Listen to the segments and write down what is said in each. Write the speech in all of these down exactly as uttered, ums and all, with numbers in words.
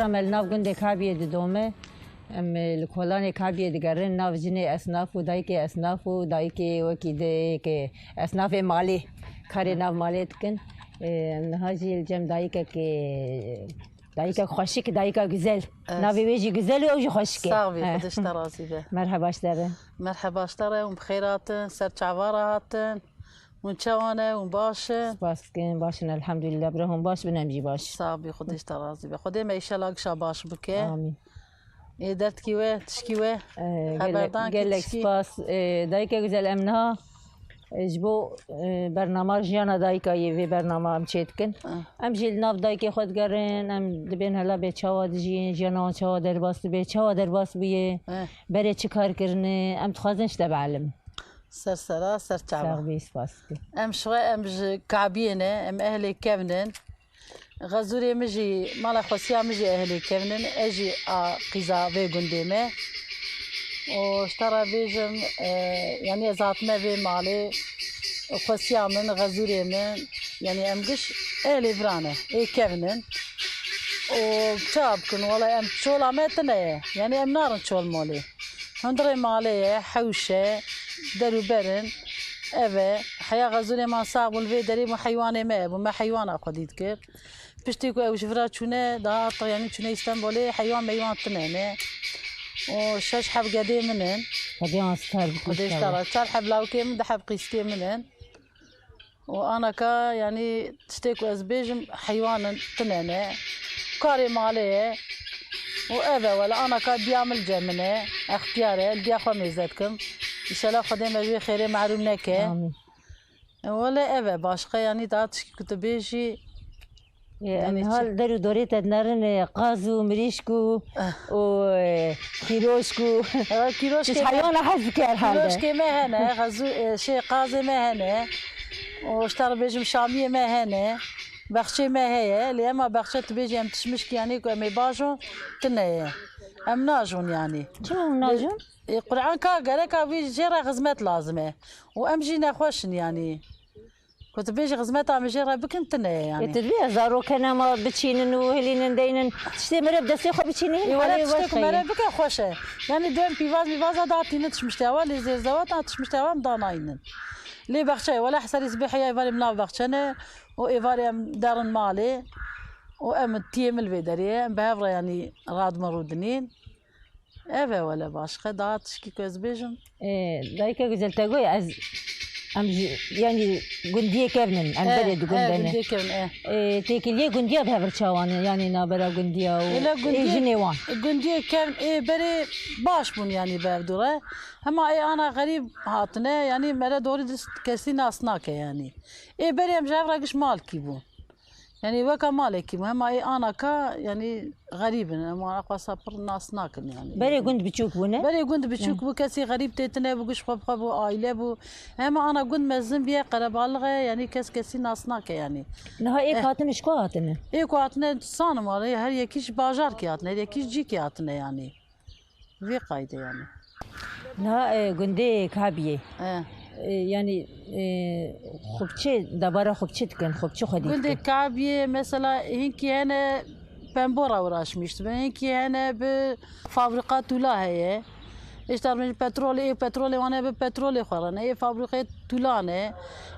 Em li nav gundê Kabiyê didome. Em li kolanê Kabiyê digerin, nav jinê esnaf û dayikê esnaf û dayikê wekî dayikê esnafê malê, karê nav malê dikin. Em niha jî li cem dayikekê, dayikek xweşik, dayika güzel. Evet. Navê wê jî güzel û ew jî xweşik e. Sax bî, He. Xwedê ji te razî be. Merheba ji te re. Merheba ji te re, hûn bi xêr hatin, ser çava re hatin. Hûn çawa ne? Hûn baş in? Spas dikin, baş in, elhamdulillah. Bira hûn baş bin, em jî baş. Sax bî, Xwedê ji te razî be. Xwedê me îşela gişa baş bike. Amîn. Ê, derdkî we, tişkî we? Ee, Xeberdan gelek, kî gelek tişkî? Spas. Ee, dayike güzel, em niha, e, ji bo, e, bernama jiyana dayika yê vê bernama em çê dikin. Ah. Em jî li nav dayikê xwe digerin, em dibên hela bê çawa dijîn, jiyana wan çawa derbas dibe, çawa derbas bûye, Eh. berê çi kar kirine, em dixwazin ji te bielimin. Ser sera, ser çava. Sax bî, spas dikim. Em ji we, em ji Kabiyê ne, em ehlê kevn in. Xezûrê min jî, mala xwesiya min jî ehlê kevn in. Ez jî a qîza vê gundê me. Û ji te re bêjim, e, yanî ez hatime vê malê, xwesiya min, xezûrê min, yanî em giş ehlê vira ne, ê kevn in. Û çawa bikin, wela em çola me tune ye. Yanî em narin çol molê. Hundirê malê ye, hewş e, der û ber in. Ev e, heya xezûrê man sax bûn, vê derê bû heywanê me hebû, me heywana xwedî dikir. Piştî ku ew ji vira çûne, daha artık yanî çûne Îstanbulê, heywan meywan tune ne. Û şeş heb gedê min in. Xwedê wan star bike Xwedê ji te inşallah. Re. Çar heb lawkê min, du heb qîskê min in. Û anaka, yanî tiştê ku ez bêjim, heywan in, tune ne. Karê malê ye. Û ev e, wele anaka diya min li cem min e. Extiyar e, li diya xwe mêze dikim. Înşallah Xwedê me ji wê xêrê mehrûm neke. Amîn. E, wele ev e, başqa, yanî daha tişkî ku tu bêjî, Ê, em yanî niha çi? Li der û dorê te dinerin, ê, qaz û mirîşk û, Ah. û, ê, kîroşk û Ewa, kîroşkê me, heywana hez dike herhalde. Kîroşkê me hene, xezû-, ê, şey, qazê me hene. Û ji te re bêjim şamiyê me hene. Bexçê me heye. Lê ema bexçe tu bêjî em tişmişkî yanî ku em ê bajon tune ye. Em najon yanî. Çima hûn najon? Ê, Qur'an ka gereka vî jê re xizmet lazim e. Û em jî nexweş in yanî. Ku tu bêjî xizmeta min jê re bikin, tune ye yanî. Ê, tu dibî zarok hene ma biçînin û hilînin deynin. Tiştê mere bi destê xwe biçînin, Ê, wele halê tiştê weş ku heye. Mere bike xweş e. Yanî duyem pîvaz mîvaza datînin tişmiştê hewa, lê zêrzewatan tişmiştê hewa em danaynin. Lê bexçe ye, wele heserî sibê heya êvarê min nav bexçe ne. Û êvarê em derin malê. Û em tiyê min li vê derê ye. Em bi hev re yanî radmin rûdinîn. Ev e wele başqe, daha tişkî ku ez bêjim. Ê, dayike Güzel te goy ez, em ji, yanî gundiyê kevn in, em Eh, berê di eh, gundene. Gundiyê kevn, eh. Ê, têkiliyê gundiya bi hev re çawa ne, yanî nabera gundiya û Êla ê gundiyê, jinê wan. Gundiyê kevn ê berê baş bûn yanî bi hev dû re. Hema ê ana xerîb hatine, yanî mere dorî dist kesî nas nake yanî. Ê berê em ji hev re giş malkî bûn. Yanî weka malekî bû. Hema ê anaka, yanî xerîb in. Em wan aqwasa pir nas nakin yanî. Berê gund biçûk bû, ne? Berê gund biçûk Ne. bû, kesî xerîb tê tine bû, giş xwe bi xwe bû, aîle bû. Hema ana gund mezin bîye, qerebalix e, yanî kes kesî nas nake yanî. Niha ê Eh. hatin ji ku hatine? Ê ku hatine sanim ware, her yekî ji bajarkê hatine, her yekî ji cîkê hatine yanî. Vê qayde yanî. Niha, e, gundê Kabiyê. E. E, yanî, e, xwe bi çi, debara xwe bi çi dikin, xwe bi çi xwedî Gundê dikin? Kabiyê mesela hinkî hene pembo re uğraşmış dibin, hinkî hene bi fabrika tûla heye. Îşte min petrolê, ê petrolê wan hebe petrolê xwe rene, ê fabrikê tûlan e,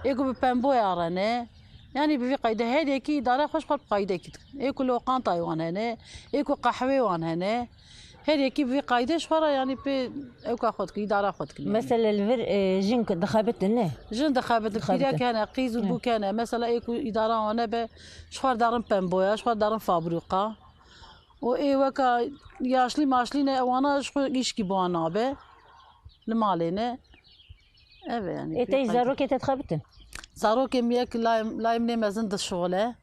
ê ku bi pemboya rene. Yanî bi vî qayde her yekî îdare xwe ji xwe bi qaydekî dikin. Ê ku loqantayê wan hene, ê ku qehwê wan hene. Her yekî bi vî qayde ji xwe re yanî pê ewka xwe dikin, îdara xwe dikin yanî. Mesela li vir, e, jin dixebitin, ne? Jin dixebitin, Dixebitin. pîrek hene, qîz û Hı. bûk hene. Mesela ê ku îdara wan nebe, ji xwe derin pemboya, ji xwe derin fabrîka. Û ê weka yaşlî maşlî ne, ewana ji xwe îşkî bi wan nabe. Li malê ne. Ev e yanî Ê pê te jî qayde. zarokê te dixebitin? Zarokê min yek layim, layim nê mezin dişixule.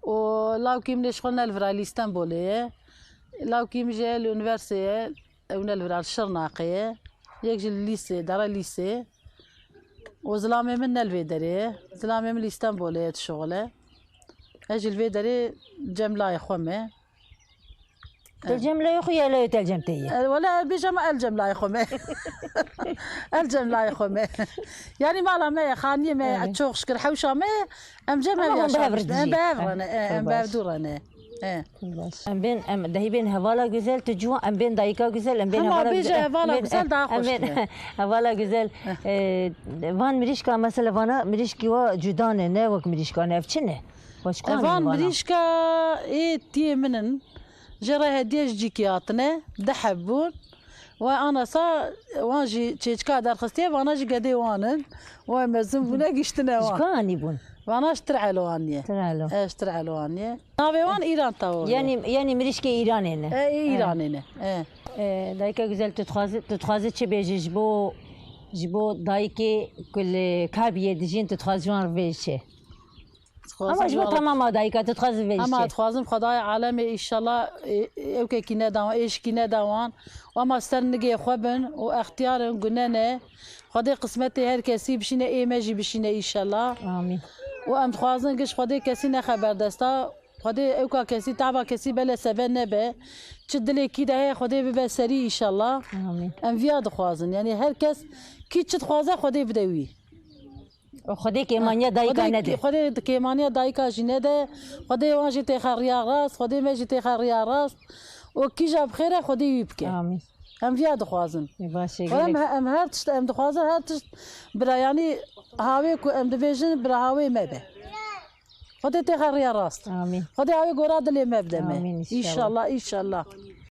Û lawkî min ê şixul ne li vira, li Îstenbolê ye. Lawkî min jî li unîversê ye, ew ne li vira, li Şirnaqê ye. Yek jî li lîsê, dere lîsê. Û zilamê min ne li vê derê ye. Zilamê min li Îstenbolê ye, dişixule. Ez jî li vê derê cem layê xwe me. Te cem layê xwe ya layê te cem te ye? E, wele bêje me el cem layê xwe me. El cem layê xwe me. Yanî mala me ye, xaniyê me ye, Evet. çok şükür hewşa me ye. Em cem Ama ev hûn bi hev yaşamış. Em dijîn. bi hev Eh, rene, e, em bi hev baş. dû rene. E. Em bên, em dehî bên hevala güzel, tu ciwan, em bên dayika güzel, em bên Hema hevala bêje güzel. Hevala em bên, güzel daha em xweş bên, ye. Hevala güzel. E, van mirîşka, mesela vana mirîşkî wa cuda ne, ne wek mirîşkan, ev çi ne? Wa ji ku anî Evan vana? Mirîşka ê tiyê min in. Jê re hediye ji cîkî hatine, deh heb bûn. Wan anasa, wan jî çêçika derxistiye, vana jî gedê wan in. Wan mezin bûne, giştine wan. Ji ku anî bûn? Vana ji Tirelo aniye. Tirelo. E, ji Tirelo aniye. Navê wan Îran Tawon e. Yanî, yanî mirîşkê Îranê ne. E, ê Îranê ne. E. E, dayika güzel, tu dixwazi, tu dixwazi çi bêjî ji bo, ji bo dayikê ku li Kabiyê dijîn, tu dixwazi wan re bêjî çi? Ama ji bo tamama dayika, tu dixwazi bêjî çi? Ama dixwazim Xwedayê alemê, înşallah, e, ewkekî neda wan, êşikî neda wan. Ama ser nigê xwe bin û extiyar in, gune ne. Xwedê qismetê her kesî bişîne, ê me jî bişîne, înşallah. Amîn. Û em dixwazin giş Xwedê kesî nexe berdesta. Xwedê ewka kesî, tava kesî bele sebe nebe. Çi dilê kî de heye, Xwedê bibe serî, înşallah. Amîn. Em viya dixwazin. Yanî her kes kî çi dixwaze, Xwedê bide wî. Û Xwedê kêmaniya dayika Xwedê, nede. Xwedê kêmaniya dayika jî nede. Xwedê wan jî têxe riya rast, Xwedê me jî têxe riya rast. Û kîja bi xêr e, Xwedê wî bike. Amîn. Em viya dixwazin. Ê, baş e, Xwedê em, gelek. Em her tişt, em dixwazin her tişt bira, yanî hawê ku em dibêjin bira hawê me be. Xwedê têxe riya rast. Amîn. Xwedê hawê gora dilê me bide me. Amîn, înşallah. Înşallah, înşallah.